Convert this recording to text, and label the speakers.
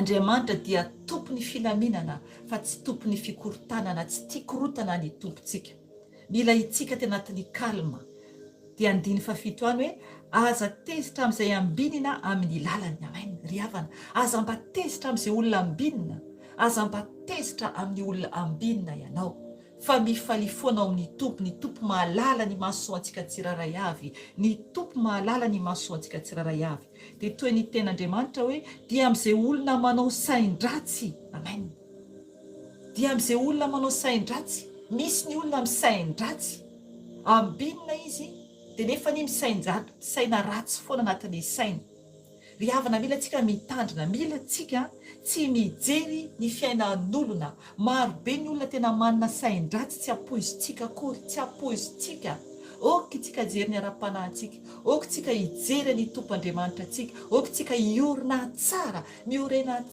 Speaker 1: Andriamanitra dia Tompon'ny filaminana fa tsy Tompon'ny fikorontanana, tsy tia korontana ny Tompontsika. Mila itsika aty anatin'ny calme. Dia andininy fahafito any hoe, aza tezitra amin'izay ambinina amin'ny lalany. Amen. Ry havana, aza mba tezitra amin'izay olona ambinina, aza mba tezitra amin'ny olona ambinina ianao. Fa mifalia foana ao amin'ny Tompo, ny Tompo mahalala ny mahasoa antsika tsirairay avy, ny Tompo mahalala ny mahasoa antsika tsirairay avy. Dia toy ny tenin'Andriamanitra hoe, dia amin'izay olona manao sain-dratsy. Amen. Dia amin'izay olona manao sain-dratsy. Misy ny olona misain-dratsy. Ambinina izy, dia nefa anie misain-jato, misaina ratsy foana anatin'ny sainy. Ry havana mila tsika mitandrina, mila tsika tsy mijery ny fiainan'olona, maro be ny olona tena manana sain-dratsy tsy ampoizintsika akory, tsy ampoizintsika, ok tsika hijery ny ara-panahintsika, ok tsika hijery an'i Tompo Andriamanitra tsika, ok tsika hiorina tsara, miorena.